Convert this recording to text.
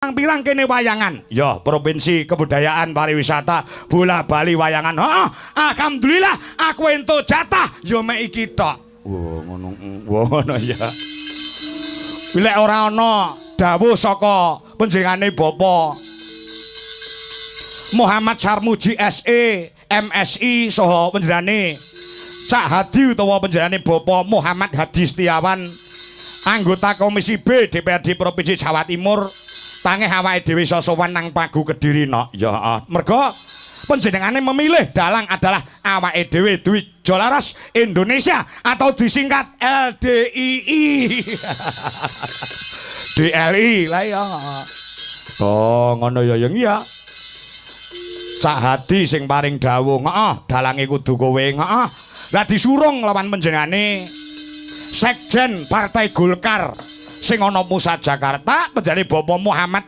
pirang-pirang kene wayangan. Ya, Provinsi Kebudayaan Pariwisata bola bali wayangan. Heeh, alhamdulillah aku entuk jatah ya mek iki tok. Wah, ngono. Wah, ngono ya. Lek ora ana dawuh saka panjenengane Bapak Muhammad Sarmuji SE MSI saha panjenengane Cak Hadi utawa panjenengane Bapak Muhammad Hadi Setiawan, anggota Komisi B DPRD Provinsi Jawa Timur, tangeh awake dhewe iso sowan nang Pagu Kediri no. Ya heeh. Mergo panjenengane memilih dalang adalah awake dhewe Dwi Jolaras Indonesia atau disingkat LDII. DLI lah ya. Oh, ngono ya, yang iya. Cak Hadi sing paring dawuh, heeh, dalange kudu kowe, heeh. Lah disurung lawan panjenengane Sekjen Partai Golkar sing ana pusat Jakarta, panjenengane Bapak Muhammad